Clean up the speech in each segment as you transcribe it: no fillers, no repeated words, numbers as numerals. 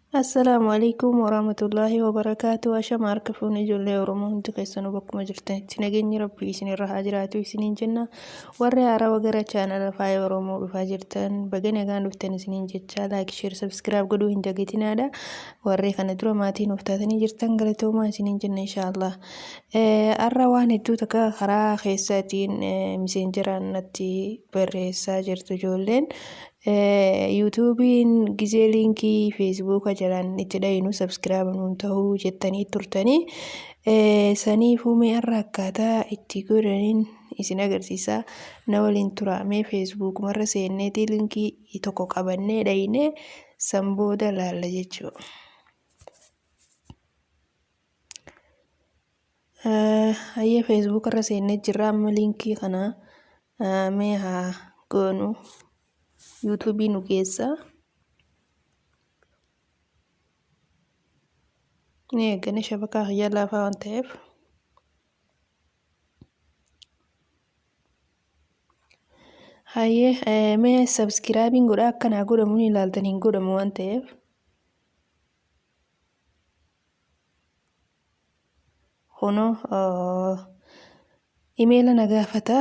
Assalaamu alaikum warahmatullaahi wabarakaatu. Ashama harka fuune ijoollee Oromoo hundi keessanuu bakkuma jirtanitti nageenyi Rabbii isinirra haa jiraatu isiniin jenna. Warri haarawa gara chaanala Faaya Oromoo dhufaa jirtan baga nagaan dhuftan isiniin jecha like, share, subscribe godhuu hin dagatinaadha. Warri kana dura maatii nuuf taatanii jirtan galatoomaa isiniin jenna inshaallah. Har'a waan hedduu takka karaa keessaatiin miseenjeraan natti barreessaa jirtu ijoolleen. Yuutuubiin gizee liinkii feesbuuka jalaan itti dhayinu sabskiraaba nuun ta'uu jettanii turtanii saniifuu mee har'a akkaataa itti godhaniin isin agarsiisa na waliin tura mee feesbuukumarra seenneetii liinkii tokko qabannee dhayinee san booda laalla jechuudha. Hayyee feesbuuka irra seennee jirra amma liinkii kana mee haa goonu yuutuubii nu geessa. Ni eeggane shabakaa kiyya laafaa waan ta'eef. Hayyee mee sabskiraabiin godha akkanaa godhamu ni ilaaltan hin godhamu waan ta'eef. Kunoo imeela na gaafata.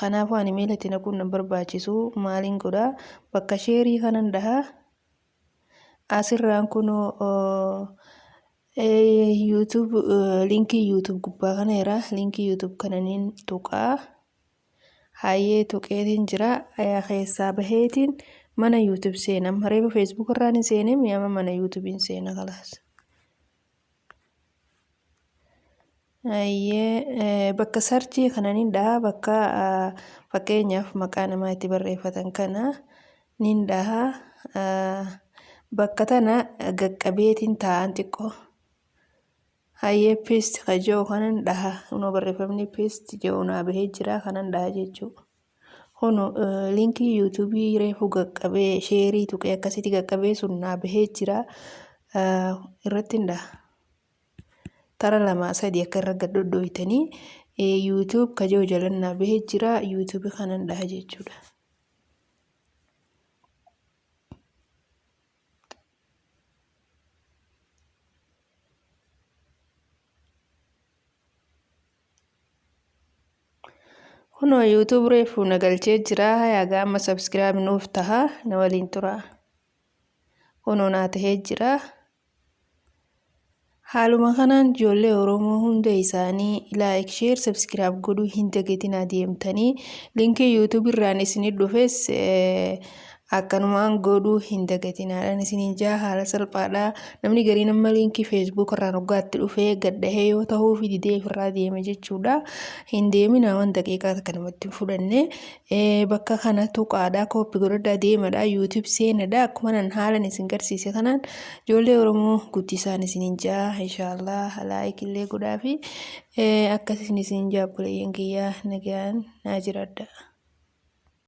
Kanaafuu ani imeela itti naquun na barbaachisu maaliin godha bakka sheerii kanan dhaha. Asirraan kunoo YouTube linkii YouTube gubbaa kana jira. Linkii YouTube kananiin tuqaa. Hayyee tuqeetiin jira. Keessaa baheetiin mana YouTube seena. Amma reefu Facebook irraan hin seenee amma mana YouTube hin seena kalaas. Hayyee bakka sarchii kana nin dhaha bakka fakkeenyaaf maqaa namaa itti barreeffatan kana nin dhaha bakka tana gaqqabeetiin taa'an xiqqoo. Hayyee paste ka jedhu kanan dhaha kunoo barreeffamni paste jedhu naa bahee jira kanan dhaha jechuudha. Kuno linkii yuutuubii reefu qaqqabee sheerii tuqee akkasitti qaqqabee sun naa bahee jira irratti hin dhaha. Tara lamaa sadii akka irra gad dhodhooytanii yuutuub ka jedhu jalan naa bahee jira yuutuubii kanan dhaha jechuudha. Kunoo YouTube reefu na galchee jira. Haga amma subscribe nuuf taha na waliin tura. Kunoo naa tahee jira. Haaluma kanaan ijoollee Oromoo hunda isaanii like, share, subscribe godhuu hin dagatinaa deemtanii linkii YouTube irraan isinii dhufes Akkanumaan godhuu hin dagatinaadhaan isiniin jaa haala salphaadha. Namni gariin amma liinkii feesbuuk irraan hoggaatti dhufee gad dhahee yoo tahuufi didee ofirraa deema jechuudha. Hin deeminaa waan daqiiqaa takka namatti hin fudhanne. Bakka kana tuqaadha kooppi godhadhaa deemadha yuutuub seenadha akkuma nan haalan isin garsiise kanaan ijoollee Oromoo guddisaan isiniin jaa inshaallah laayik illee godhaafi akkas isin jaa obboleeyyan kiyyaa nagaan naa jiraadha.